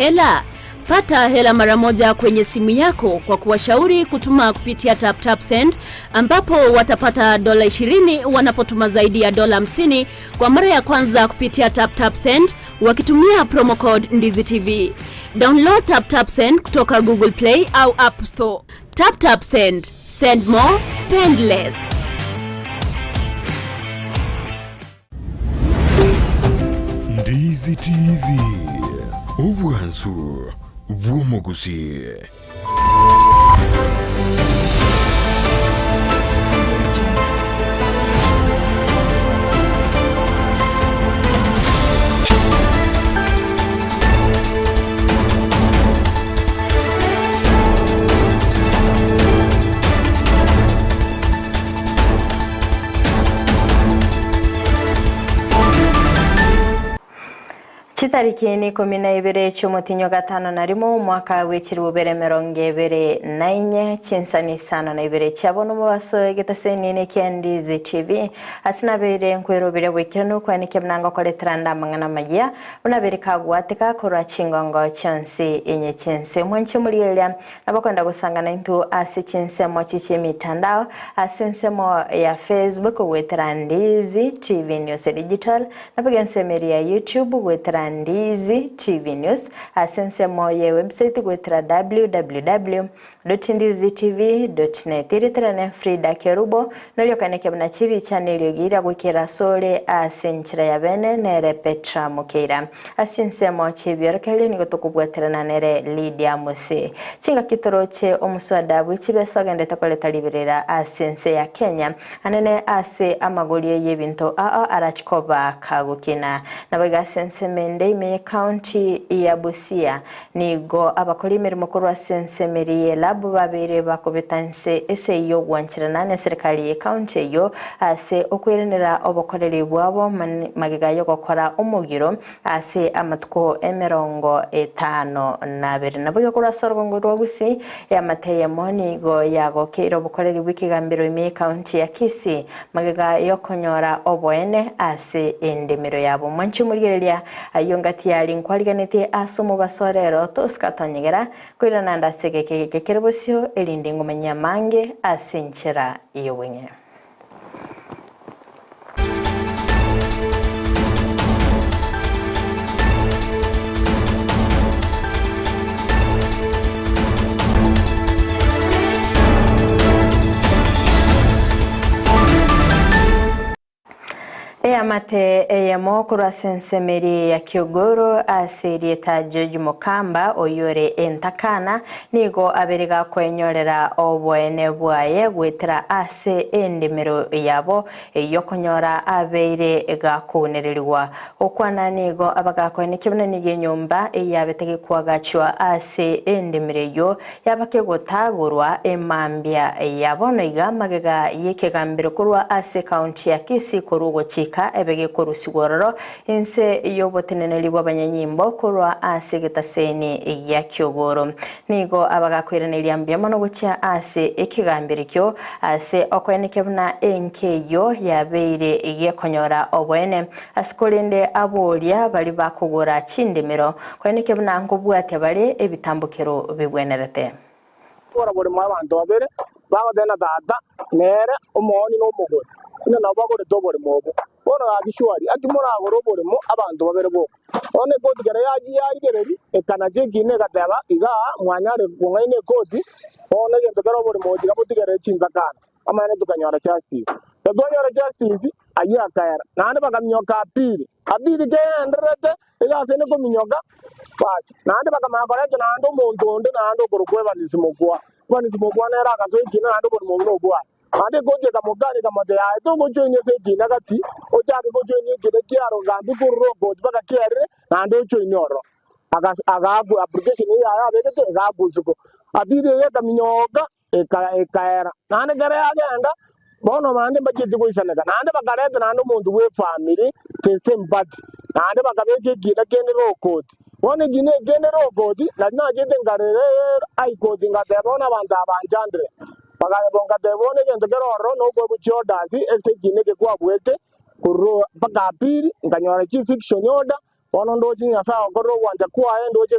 hela? Pata hela mara moja kwenye simu yako kwa kuwashauri kutuma kupitia TapTapSend ambapo watapata dola 20 wanapotuma zaidi ya dola 50 kwa mara ya kwanza kupitia TapTapSend wakitumia promo code Ndizi TV. Download TapTapSend kutoka Google Play au App Store. TapTapSend. Send more, spend less. Ndizi TV, obwansu bw'omogusii. Chitariki n'ikomi na ibere chi'omotinyi o gatano na rimo, omwaka bwe chilifu bibere emerongo ebere na inye, chinsani isano na ibere chiabo nomobaso egetaseni kia Ndizi TV. Ase nabeire nkweroberia bw'ekeranu kwanekia buna ngokoretera nde amang'ana amayia, buna bere kagwateka korwa chingongo chionsi inye chi'ense. Mwanche morigereria nabakwenda gosangana intwe ase chinsemo chi chi'emitandao, ase ensemo ya Facebook goetera Ndizi TV News Digital, Naboigo ensemo eria ya YouTube goetera Ndizi TV News, ase ensemo ye website goetera www.ndizitv.net. Erieta riane Frida Kerubo, noria okanekia buna chibicha na eriogi riria goikera asore ase enchera ya bene nere Petra Mokeira. Ase ensemo chi'ebiorokererio nigo tokobwaterana nere Lydia Mose. Chingaki toroche omoswada bwe chibesa ogendete koreta riberera ase ense ya Kenya Anene ase amagoria y'ebinto aa arachie koba kagokina. Naboigo ase ensemo ende ime y'ecounty ya Busia, nigo abakori emeremo korwa ase ensemo eria y'Elabu babeire bakobeta inse ase ey'ogwancherana neserikari y'ecounty eyio ase okoiranera obokoreri bwabo magega y'ogokora omogiro Ase amatuko emerongo etano nabere. Naboigo korwa ase orogongo rwa Gusii, eamate eyemo nigo yagokeire obokoreri bw'ekegambero ime y'ecounty ya Kisii magega y'okonyora oboene ase endemero yabo. Mwanche omorigereria ayio ngati yari nkwariganetie ase omobaso rero tosika tonyegera koirana ande ase egeka egeke kere bosio erinde ngomanye amange ase enchera y'obong'e. Eamate eyemo korwa ase ensemo eria ya Kiogoro ase erieta George Mokamba oyore entakana nigo abere gakoenyorera oboene bwaye goetera ase Ase endemero yabo ey'okonyora abeire gakounererigwa. Gokwana nigo abagakoenekia buna nigo enyomba eyabete gekwagachwa ase endemero eyio yaba kegotagorwa emambia ya bono iga magega y'ekegambero korwa ase ekaunti ya Kisii korwa ogochika ebe gekorusigwa ororo inse y'oboteneneri bw'abanyanyimbo korwa ase egetaseni gia Kiogoro. Nigo abagakoiraneria mbuya mono gochia ase ekegambero ekio, ase okoenekia buna enka eyio yabeire gekonyora oboene. Ase korende aboria baria bakogora chindemero, koenekia buna nkobwatia bare ebitambokero bibwenerete. Kora borimo abanto babere bagoteba tata nere omooni na omogori, buna nabo bagorete oborimo obwo. Bono gaki surely, aki moragore oborimo abanto babere boka? Bono ekoti kera yachia yarigereria, ekanacha ekiina egateba, Igaa mwanyare kong'aina ekoti, bono egento kere oborimo gochika botigerere chinsakana. Amaene tokanyora justice. Ekero twanyora justice, ayio akaera. Naende bakaminyoka apili. Apili kegendererete, egasi ende kominyoka, basi. Naende bakamanya koreta naende omonto onde naende okorokwa Evans Mokua. Evans Mokua nere agasoa ekiina naende oborimo obwo nobwaye. Naende ekoti ekamokania ekamotebia, Aye togochoinia ase ekiina gati, ochake gochoinia ekiina kiaro gambi korwa rokoti mpaka kiarire, naende ochoinie ororo. Agaakwa application eyio yaye abegete egaakwa isiko. Appeal eyio ekaminyoka ekaera. Naende ekero yagenda, bono bande mbachieti goisaneka, naende bakareta naende omonto bw'efamiri the same party, naende bakabeka ekiina kende rokoti. Bono ekiina eke kende rokoti, nari nachete nkarera High Court ngateba bono abanto aba banchandire. Bakayeboa ngateba bono egento kere ororo nokoegwa chiorders ase ekiina eke kwabuete korwa mpaka appeal, nkanyora chi eviction order. Bono ndoche Nyasae agokorera ogwancha kwaye, ndoche.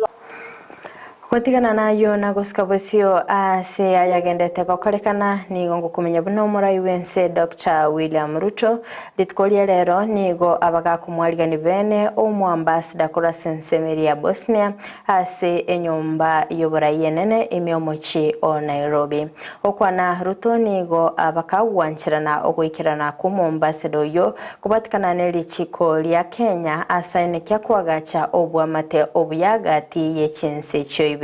Gotigana nayio na gosika bosio ase ayagendete gokorekana, nigo ngokumenya buna omorai bw'ense Doctor William Ruto rituko ria rero nigo abagakomwarigani bene omoambassador korwa ase ensemo eria ya Bosnia ase enyomba y'oborai enene ime omochie o Nairobi. Gokwana Ruto nigo bakagwancherana ogoikerana kw'omoambassador oyio Kobatikana ne richiko ria Kenya asaine kia koagacha oboamate obuya gati ye chinse echio ibere.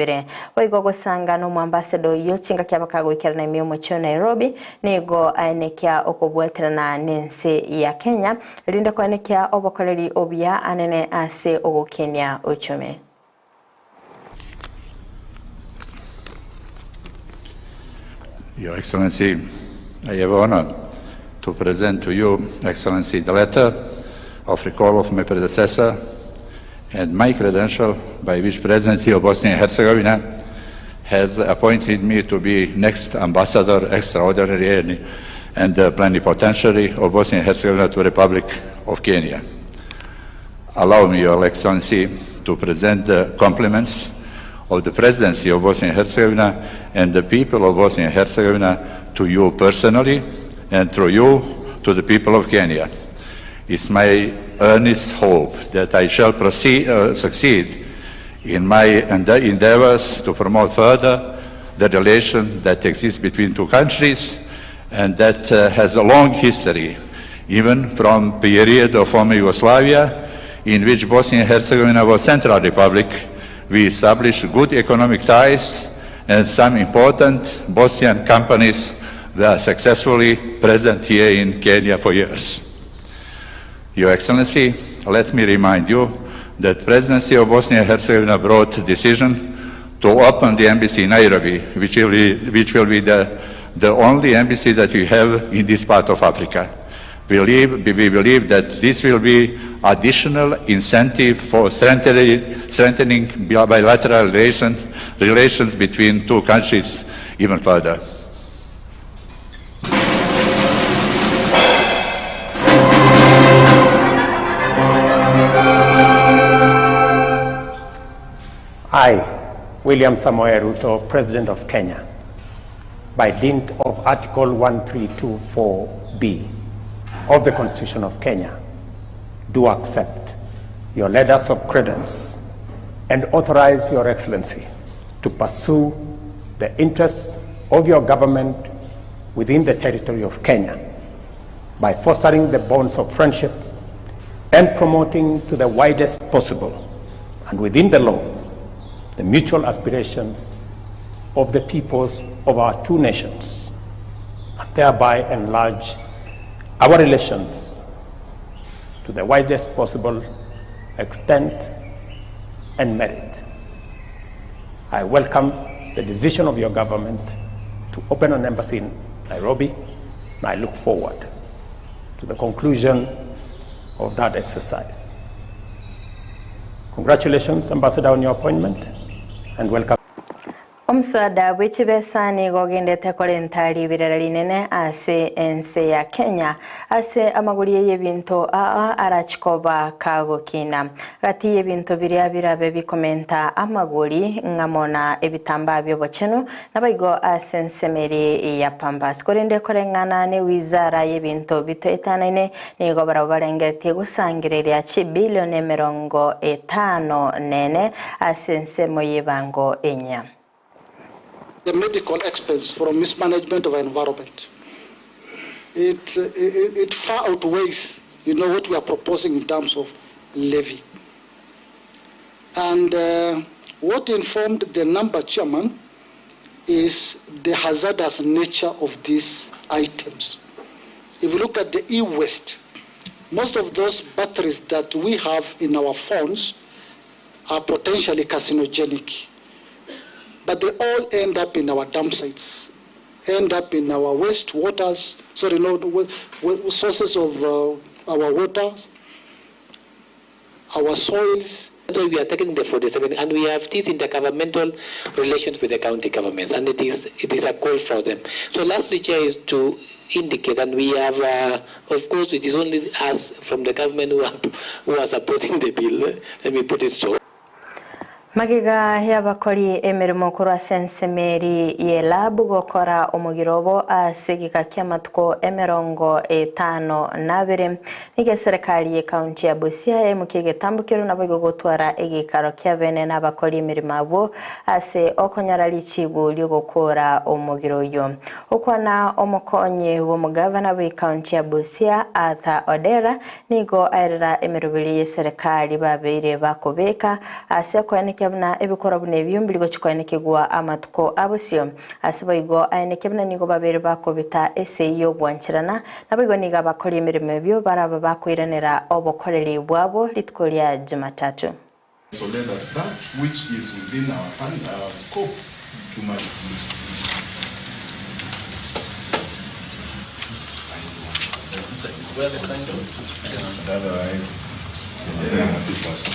Boigo gosanga nomoambassador oyio chingaki abakagoikerana ime omochie o Nairobi nigo aenekia okobweterana nense ya Kenya erinde koenekia obokoreri obuya anene ase ogokinia uchumi. Your Excellency, I have honor to present to you, Excellency, the letter of recall of my predecessor and my credential by which Presidency of Bosnia and Herzegovina has appointed me to be next ambassador extraordinary and plenipotentiary of Bosnia and Herzegovina to Republic of Kenya. Allow me, Your Excellency, to present the compliments of the Presidency of Bosnia and Herzegovina and the people of Bosnia and Herzegovina to you personally and through you to the people of Kenya. It's my earnest hope that I shall proceed, succeed in my endeavors to promote further the relation that exists between two countries and that has a long history, even from period of former Yugoslavia, in which Bosnia and Herzegovina was Central Republic. We established good economic ties and some important Bosnian companies were successfully present here in Kenya for years. Your Excellency, let me remind you that Presidency of Bosnia and Herzegovina brought decision to open the embassy in Nairobi, which will be, which will be the, the only embassy that we have in this part of Africa. We believe, we believe that this will be additional incentive for strengthening, strengthening bilateral relation, relations between two countries even further. I, William Samoei Ruto, President of Kenya, by dint of Article 1324B of the Constitution of Kenya, do accept your letters of credence and authorize Your Excellency to pursue the interests of your government within the territory of Kenya by fostering the bonds of friendship and promoting to the widest possible and within the law the mutual aspirations of the peoples of our two nations and thereby enlarge our relations to the widest possible extent and merit. I welcome the decision of your government to open an embassy in Nairobi, and I look forward to the conclusion of that exercise. Congratulations, Ambassador, on your appointment, and welcome. Omoswada bw'echibesa nigo ogendete korenta riberera rinene ase ense ya Kenya ase amaguria y'ebinto aa arachikoba kagokina. Gati y'ebinto biria birabe bikomenta amagori ng'amo na ebitambaa by'obochenu nabaigo ase ensemeri ya Pambas. Korende koreng'ana ne wizara y'ebinto bitoetanaine nigo barabwo barengeretie gosangereria chibilioni 54 ase ensemo y'ebango enya. The medical expense from mismanagement of our environment. It far outweighs, what we are proposing in terms of levy. And what informed the number, Chairman, is the hazardous nature of these items. If you look at the e-waste, most of those batteries that we have in our phones are potentially carcinogenic. But they all end up in our dump sites, end up in our waste waters, sorry, no, sources of our water, our soils. That's why we are targeting the 47 and we have these intergovernmental relations with the county governments and it is, it is a call for them. So lastly, Chair, is to indicate and we have, uh, of course, it is only us from the government who are, who are supporting the bill. Let me put it so. Magega y'abakori emeremo korwa ase ensemo eri y'elabu gokora omogiro obo ase egeka ki'amatuko emerongo etano na abere, nigo eserekari y'ecounty ya Busia yaimokia egetambokero naboigo gotwara egeikaro kia bene n'abakori emeremo abwo ase okonyora richibu ri'ogokora omogiro oyio. Okwana omokonyi bw'omogavana bw'ecounty ya Busia Arthur Odera Nigo aerera emeroberio y'eserekari babeire bakobeka ase okoenekia buna ebikorwa buna ebio mbiri gochia koenekigwa amatuko a bosio. Ase boigo aenekia buna nigo babeire bakobita esegi y'ogwancherana, naboigo nigo abakori emeremo ebio barabe bakoiranera obokoreri bwabo rituko ria Jumatatu. So let that that which is within our, our scope to my please. Where the sign goes. And otherwise, a very happy person.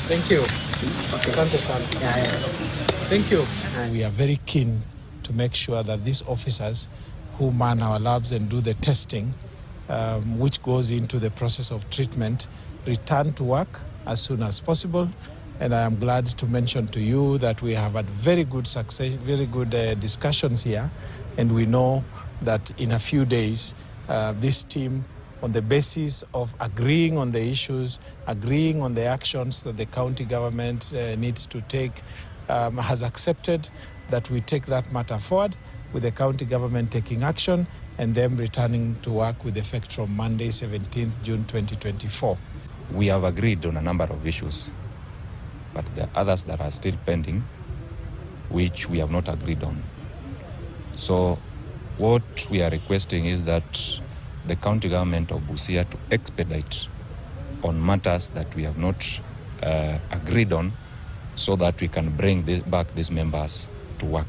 Thank you. Asante sana. Thank you. We are very keen to make sure that these officers who man our labs and do the testing, um, which goes into the process of treatment, return to work as soon as possible. And I am glad to mention to you that we have had very good success, very good uh, discussions here, and we know that in a few days, uh, this team on the basis of agreeing on the issues, agreeing on the actions that the county government uh, needs to take, um, has accepted that we take that matter forward with the county government taking action and them returning to work with effect from Monday, 17th June 2024. We have agreed on a number of issues, but there are others that are still pending, which we have not agreed on. So, what we are requesting is that the county government of Busia to expedite on matters that we have not uh, agreed on so that we can bring this, back these members to work.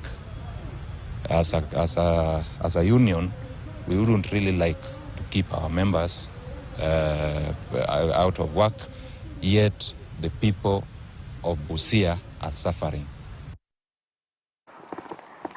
As a, as, a, as a union, we wouldn't really like to keep our members uh, out of work, yet the people of Busia are suffering.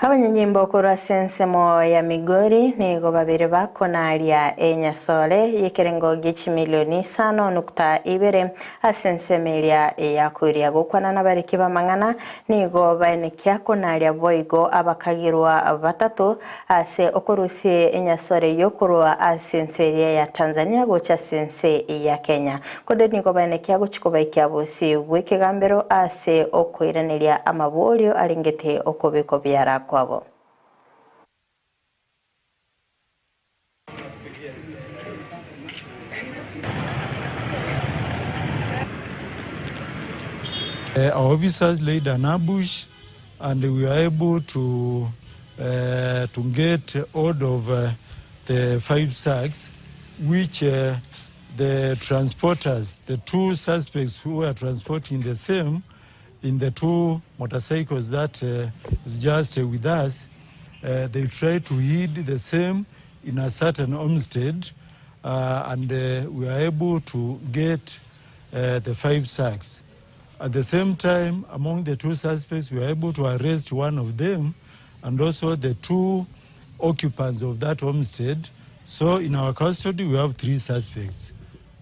Abanyanyimbo korwa ase ensemo ya Migori nigo babere bakonaria enyasore y'ekerengo gie chimilioni isano nukta ibere ase ensemo eria ya koiria gokwana nabariki b'amang'ana nigo baenekia konaria boigo abakagirwa batato ase okorusia enyasore eyio korwa ase ense eria ya Tanzania gocha ase ense ya Kenya. Korende nigo baenekia gochia kobaikia bosio bw'ekegambero ase okoiraneria amaborio arengete okobekwa biara kwabo. Uh, our officers laid an ambush and we were able to, uh, to get hold of uh, the five sacks, which uh, the transporters, the two suspects who were transporting the same in the two motorcycles that uh, is just uh, with us, uh, they tried to hid the same in a certain homestead, uh, and uh, we were able to get uh, the five sacks. At the same time, among the two suspects, we were able to arrest one of them and also the two occupants of that homestead. So in our custody, we have three suspects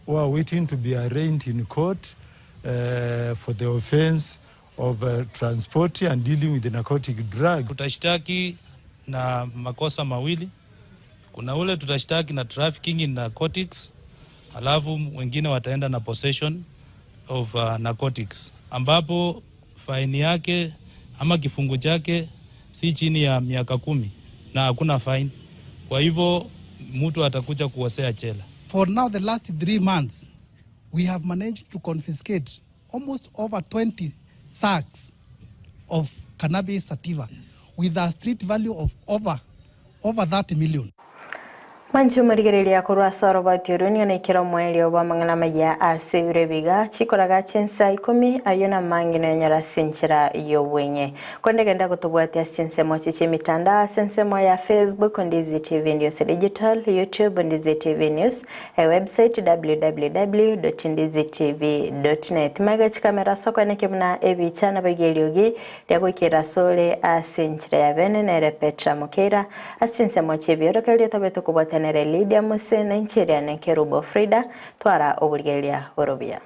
who are waiting to be arraigned in court uh, for the offense of uh, transporting and dealing with the narcotic drug. Tutashtaki na makosa mawili. Kuna ule tutashtaki na trafficking in narcotics, alafu wengine wataenda na possession of uh, narcotics, ambapo faini yake ama kifungo chake si chini ya miaka kumi na hakuna faini. Kwa hivyo mtu atakuja kuosea chela. For now, the last three months, we have managed to confiscate almost over 20 sacks of cannabis sativa with a street value of over, over 30 million. Mwanche omorigereria korwa ase oroboti orwo nigo naikere omoerio bw'amang'ana amaya ase ebiro ebiga, chikoraga chinsa ikomi, ayio namange noyanyore ase enchera y'obweng'e. Korende genda gotobwatia ase chinsemo echi chi'emitandao ase ensemo ya Facebook, Ndizi TV News Digital, YouTube, Ndizi TV News, Ewebsite, www.ndizitv.net. Magega chikamera ase okoenekia buna ebicha naboigo eriogi ria goikera asore ase enchera ya bene nere Petra Mokeira, ase chinsemo chi'ebiorokererio tobe tokobwatia nere Lydia Mose na inche eria ne Kerubo Frida, twara oborigereria boro buya.